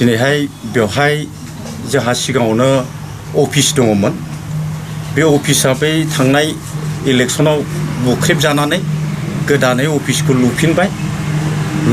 दिनैहाय बेवहाय जोंहा सिगाङावनो अफिस दङमोन बे अफिसा बै थांनाय इलेक्सनाव बुख्रेबजानानै गोदानै अफिसखौ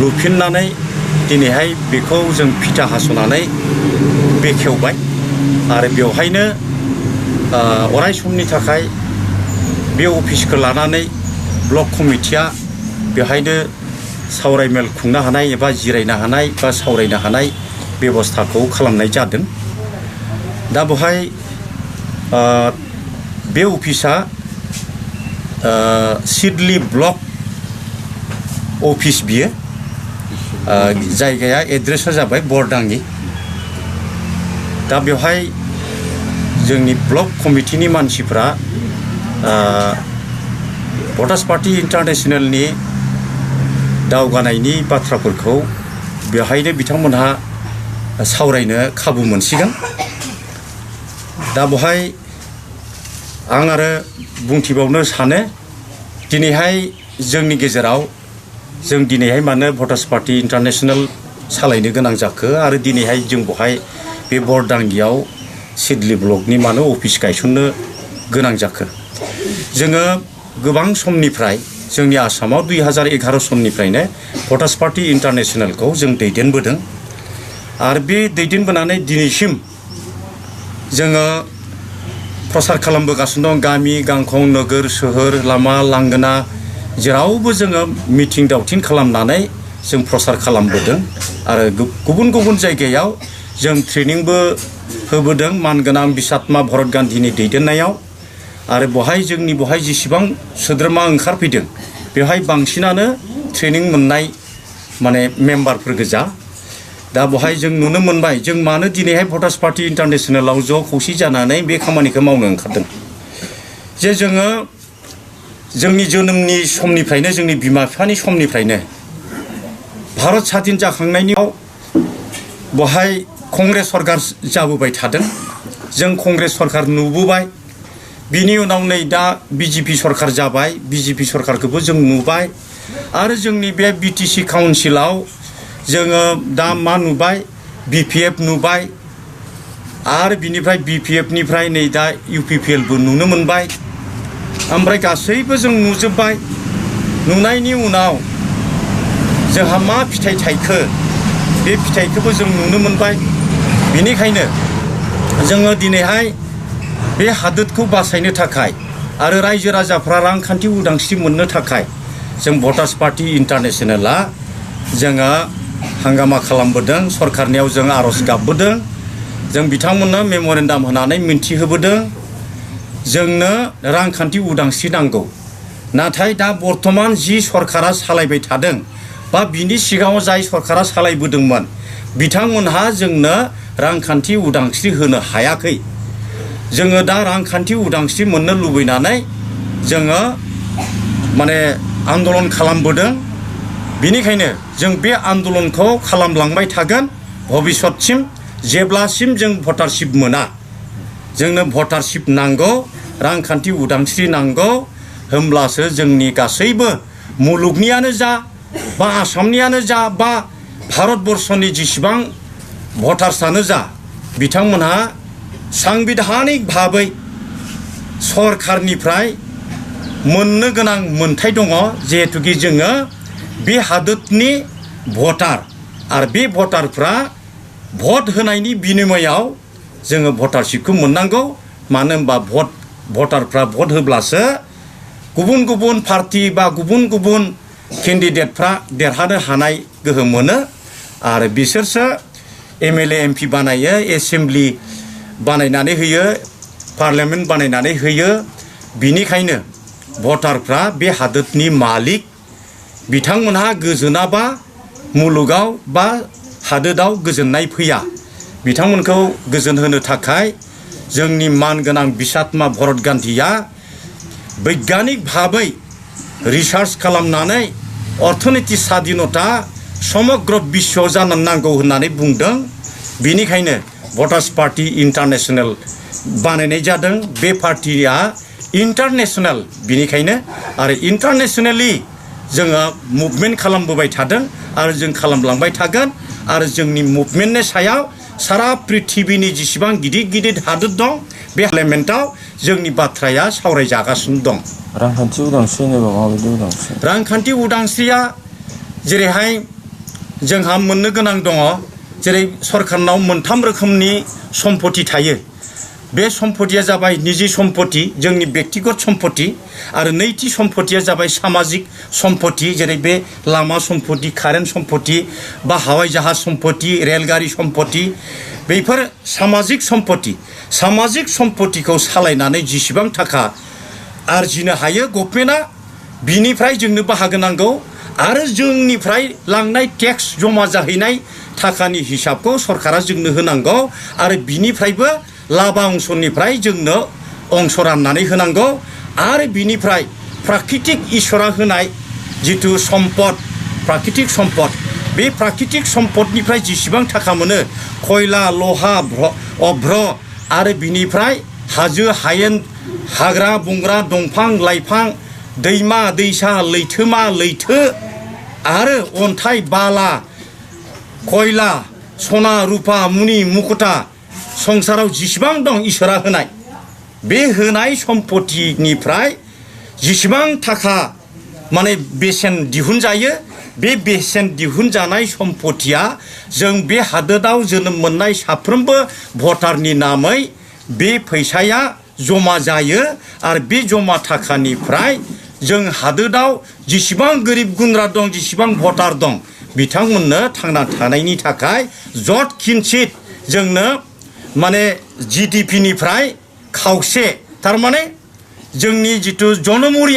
लुफिननानै दिनैहाय बेखौ जों फिथा हास'नानै बेखेवबाय आरो बेवहायनो अराय समनि थाखाय बे अफिसखौ लानानै ब्लक कमिटिया बेवहायनो सावरायमेल खुंनो हानाय एबा जिरायनो हानाय बा सावरायनो हानाय बेबस्थाखौ खालामनाय जादों। दा बेवहाय बे अफिसा सिडली ब्लक अफिस बियो जायगाया एड्रेसा जाबाय बरदाङि। दा बेवहाय जोंनि ब्लक कमिटिनि मानसिफ्रा भटार्स पार्टी इन्टारनेशनेलनि दावगानायनि बाथ्राफोरखौ बेवहायनो बिथांमोनहा सावरायनो खाबु मोनसिगोन। दा बेवहाय आं आरो बुंथिबावनो सानो दिनैहाय जोंनि गेजेराव जों दिनैहाय मानो भटार्स पार्टी इन्टारनेशनेल सालायनो गोनां जाखो आरो दिनैहाय जों बेवहाय बे बरदाङियाव सिडली ब्लकनि मानो अफिस गायसननो गोनां जाखो। जोङो गोबां समनिफ्राय जोंनि आसामाव 2011 सननिफ्रायनो भटार्स पार्टी इन्टारनेशनेलखौ जों दैदेनबोदों आरो बे दैदेनबोनानै दिनैसिम जोङो प्रसार खालामबोगासिनो दं। गामि गांखं नोगोर सोहोर लामा लांगोना जेरावबो जोङो मिथिं दावथिं खालामनानै जों प्रसार खालामबोदों आरो गुबुन गुबुन जायगायाव जों ट्रेनिंबो होबोदों मानगोनां बिसात्मा भरत गान्धीनि दैदेननायाव आरो बेवहाय जेसेबां सोद्रोमा ओंखारफैदों बेवहाय बांसिनानो ट्रेनिं मोननाय माने मेम्बारफोर गोजा। दा बेवहाय जों नुनो मोनबाय जों मानो दिनैहाय भटार्स पार्टी इन्टारनेशनेलाव ज' खौसे जानानै बे खामानिखौ मावनो ओंखारदों जे जोङो जोंनि जोनोमनि समनिफ्रायनो जोंनि बिमा बिफानि समनिफ्रायनो भारत स्वाधीन जाखांनायनि उनाव बेवहाय कंग्रेस सरकार जाबोबाय थादों। जों कंग्रेस सरकार नुबोबाय बिनि उनाव नै दा बिजेपि सरकार जाबाय बिजेपि सरकारखौबो जों नुबाय आरो जोंनि बे बिटिसि काउन्सिलाव जोङो दा मा नुबाय बिपिएफ नुबाय आरो बिनिफ्राय बिपिएफनिफ्राय नै दा इउपिपिएलबो नुनो मोनबाय ओमफ्राय गासैबो जों नुजोब्बाय। नुनायनि उनाव जोंहा मा फिथाइ थाइखो बे फिथाइखौबो जों नुनो मोनबाय। बेनिखायनो जोङो दिनैहाय बे हादोरखौ बासायनो थाखाय आरो रायजो राजाफ्रा रांखान्थि उदांस्रि मोननो थाखाय जों भटार्स पार्टी इन्टारनेशनेला जोङो हांगामा खालामबोदों सरकारनियाव जों आर'ज गाबबोदों जों बिथांमोननो मेम'रेन्डाम होनानै मिन्थिहोबोदों जोंनो रांखान्थि उदांस्रि नांगौ। नाथाय दा बर्तमान जि सरकारा सालायबाय थादों बा बिनि सिगाङाव जाय सरकारा सालायबोदोंमोन बिथांमोनहा जोंनो रांखान्थि उदांस्रि होनो हायाखै। जोङो दा रांखान्थि उदांस्रि मोननो लुबैनानै जोङो माने आन्दलन खालामबोदों। बेनिखायनो जों बे आन्दलनखौ खालामलांबाय थागोन भबिष्यतसिम जेब्लासिम जों भटारशिप मोना। जोंनो भटारशिप नांगौ रांखान्थि उदांस्रि नांगौ होमब्लासो जोंनि गासैबो मुलुगनियानो जा बा आसामनियानो जा बा भारतबर्षनि जेसेबां भटार्सआनो जा बिथांमोनहा सांबिधानिक भाबै सरकारनिफ्राय मोननो गोनां मोन्थाय दङ जिहेतुकि जोङो बे हादोरनि भटार आरो बे भटारफ्रा भट होनायनि बिनिमयाव जोङो भटारशिपखौ मोननांगौ। मानो होनबा भटारफ्रा भट होब्लासो गुबुन गुबुन पार्टी बा गुबुन गुबुन केन्डिडेटफ्रा देरहानो हानाय गोहो मोनो आरो बिसोरसो एमएलए एमपि बानायो एसेम्बलि बानायनानै होयो पार्लियामेन्ट बानायनानै होयो। बिनिखायनो भटारफ्रा बे हादोरनि मालिक बिथांमोनहा गोजोनाबा मुलुगाव बा हादोराव गोजोननाय फैया। बिथांमोनखौ गोजोन होनो थाखाय जोंनि मानगोनां बिसात्मा भरत गान्धीया बैज्ञानिक भाबै रिसार्च खालामनानै अर्थनीति स्वाधीनता समग्र बिश्वआव जानो नांगौ होननानै बुंदों। बेनिखायनो भटार्स पार्टी इन्टारनेशनेल बानायनाय जादों। बे पार्टिया इन्टारनेशनेल बेनिखायनो आरो इन्टारनेशनेलि जोङो मुभमेन्ट खालामबोबाय थादों आरो जों खालामलांबाय थागोन आरो जोंनि मुभमेन्टनि सायाव सारा पृथिबीनि जेसेबां गिदिर गिदिर हादोर दं बे पार्लियामेन्टआव जोंनि बाथ्राया सावरायजागासिनो दं रांखान्थि उदांस्रि होनोबा माबायदि उदांस्रि रांखान्थि उदांस्रिया जेरैहाय जोंहा मोननो गोनां दङ जेरै सरकारनाव मोनथाम रोखोमनि सम्पति थायो बे सम्पतिया जाबाय निजि सम्पति जोंनि व्यक्तिगत सम्पति आरो नैथि सम्पतिया जाबाय सामाजिक सम्पति जेरै बे लामा सम्पति कारेन्ट सम्पति बा हावाइ जाहाज सम्पति रेलगारि सम्पति बेफोर सामाजिक सम्पतिखौ सालायनानै जेसेबां थाखा आरजिनो हायो गभर्नमेन्टआ बिनिफ्राय जोंनो बाहागो नांगौ आरो जोंनिफ्राय लांनाय टेक्स जमा जाहैनाय थाखानि हिसाबखौ सरकारा जोंनो होनांगौ आरो बिनिफ्रायबो लाबा अंशनिफ्राय जोंनो अंश राननानै होनांगौ आरो बिनिफ्राय प्राकृतिक इसोरा होनाय जितु सम्पद प्राकृतिक सम्पद बे प्राकृतिक सम्पदनिफ्राय जेसेबां थाखा मोनो खयला लहा अभ्र आरो बिनिफ्राय हाजो हायेन हाग्रा बंग्रा दंफां लाइफां दैमा दैसा लैथोमा लैथो आरो अन्थाइ बाला खयला सना रुपा मुनि मुकुटा संसाराव जेसेबां दं इसोरा होनाय बे होनाय सम्पतिनिफ्राय जेसेबां थाखा माने बेसेन दिहुनजायो बे बेसेन दिहुनजानाय सम्पतिया जों बे हादोराव जोनोम मोननाय साफ्रोमबो भटारनि नामै बे फैसाया जमा जायो आरो बे जमा थाखानिफ्राय जों हादोराव जेसेबां गोरिब गुन्द्रा दं जेसेबां भटार दं बिथांमोननो थांना थानायनि थाखाय जत किन्सित जोंनो माने जिडिपिनिफ्राय खावसे थारमाने जोंनि जितु जनमुरि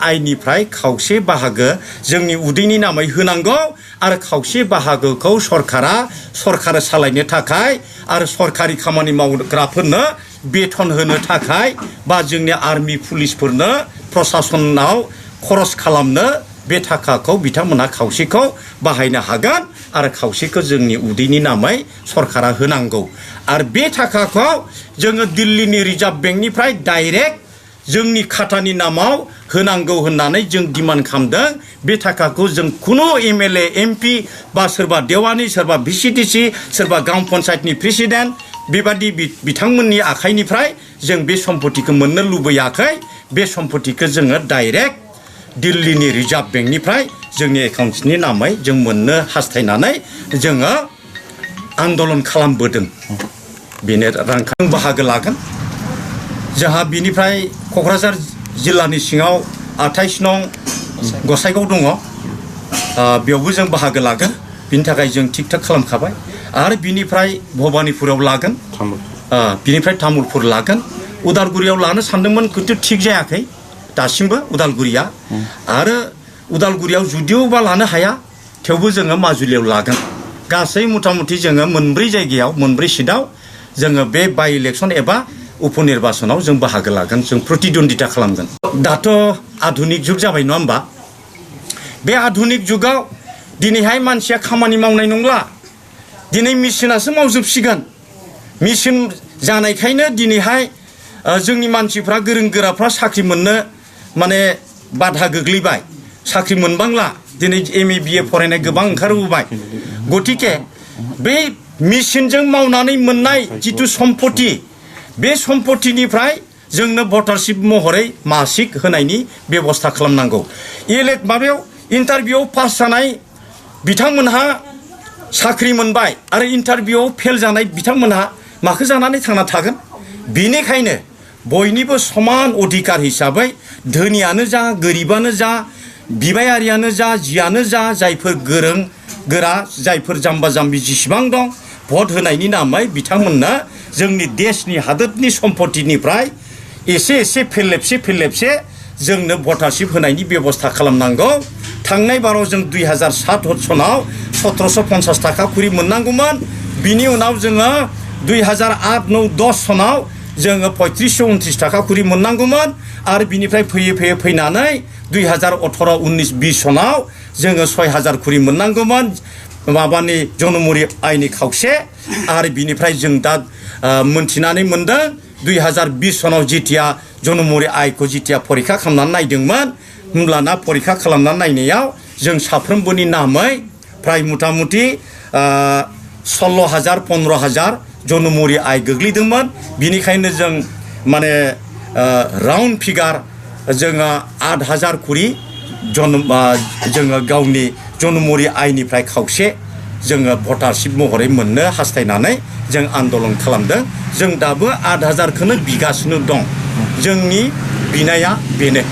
आयनिफ्राय खावसे बाहागो जोंनि उदैनि नामै होनांगौ आरो खावसे बाहागोखौ सरकारा सालायनो थाखाय आरो सरकारि खामानि मावग्राफोरनो बेथन होनो थाखाय बा जोंनि आर्मि पुलिसफोरनो प्रशासनाव खरस खालामनो बे थाखाखौ बिथांमोनहा खावसेखौ बाहायनो हागोन आरो खावसेखौ जोंनि उदैनि नामै सरकारा होनांगौ आरो बे थाखाखौ जोङो दिल्लीनि रिजार्भ बेंकनिफ्राय डाइरेक्ट जोंनि खातानि नामाव होनांगौ होननानै जों डिमान्ड खालामदों बे थाखाखौ जों खुनु एमएलए एमपि बा सोरबा देवानि सोरबा भिसिडिसि सोरबा ग्राम पन्सायतनि प्रेसिडेन्ट बेबादि बिथांमोननि आखाइनिफ्राय जों बे सम्पतिखौ मोननो लुबैयाखै बे सम्पतिखौ जोङो डाइरेक्ट दिल्लीनि रिजार्भ बेंकनिफ्राय जोंनि एकाउन्टनि नामै जों मोननो हास्थायनानै जोङो आन्दलन खालामबोदों बेनो रांखान्थि बाहागो लागोन जोंहा बिनिफ्राय क'क्राझार जिल्लानि सिङाव 28 नं गसाइगाव दङ बेयावबो जों बाहागो लागोन बिनि थाखाय जों थिग थाक खालामखाबाय आरो बिनिफ्राय भबानिपुराव लागोन बिनिफ्राय तामुलपुर लागोन उदालगुरियाव लानो सानदोंमोन खिन्थु थिग जायाखै दासिमबो उदालगुरिया आरो उदालगुरियाव जुदियोबा लानो हाया थेवबो जोङो माजुलियाव लागोन गासै मथा-मथि जोङो मोनब्रै जायगायाव मोनब्रै सिटआव जोङो बे बाइ इलेक्सन एबा उपनिर्बाचनाव जों बाहागो लागोन जों प्रतिद्वन्दिता खालामगोन दाथ' आधुनिक जुग जाबाय नङा होमबा बे आधुनिक जुगाव दिनैहाय मानसिया खामानि मावनाय नंला दिनै मेसिनासो मावजोबसिगोन मेसिन जानायखायनो दिनैहाय जोंनि मानसिफ्रा गोरों गोराफ्रा साख्रि मोननो माने बाधा गोग्लैबाय साख्रि मोनबांला दिनै एमए बिए फरायनाय गोबां ओंखारबोबाय गतिके बे मेसिनजों मावनानै मोननाय जितु सम्पति बे सम्पतिनिफ्राय जोंनो भटारशिप महरै मासिक होनायनि बेबस्था खालामनांगौ माबायाव इन्टारभिउआव पास जानाय बिथांमोनहा साख्रि मोनबाय आरो इन्टारभिउआव फेल जानाय बिथांमोनहा माखौ जानानै थांना थागोन बेनिखायनो बयनिबो समान अधिकार हिसाबै धोनियानो जा गोरिबानो जा बिबायारियानो जा जियानो जा जायफोर गोरों गोरा जायफोर जाम्बा जाम्बि जेसेबां दं भट होनायनि नामै बिथांमोननो जोंनि देशनि हादोरनि सम्पतिनिफ्राय एसे फेरलेबसे जोंनो भटारशिप होनायनि बेबस्था खालामनांगौ थांनाय बाराव जों 2007 सनाव 1750 थाखा खुरि मोननांगौमोन बिनि उनाव जोङो 2008, 9, 10 सनाव जोङो 3529 थाखा खुरि मोननांगौमोन आरो बिनिफ्राय फैनानै 2018, 19, 20 सनाव जोङो 6000 खुरि मोननांगौमोन माबानि जनमुरि आयनि खावसे आरो बिनिफ्राय जों दा मोनथिनानै मोनदों 2020 सनाव जितिया जनमुरि आयखौ जितिया परीक्षा खालामनानै नायदोंमोन होमब्लाना परीक्षा खालामनानै नायनायाव जों साफ्रोमबोनि नामै फ्राय मथा मथि 16,000 15,000 जनमरि आय गोग्लैदोंमोन बिनिखायनो जों माने राउन्ड फिगार जोङो 8,000 करि जोङो गावनि जनमरि आयनिफ्राय खावसे जोङो भटारशिप महरै मोननो हास्थायनानै जों आन्दलन खालामदों जों दाबो 8,000खौनो बिगासिनो दं जोंनि बिनाया बेनो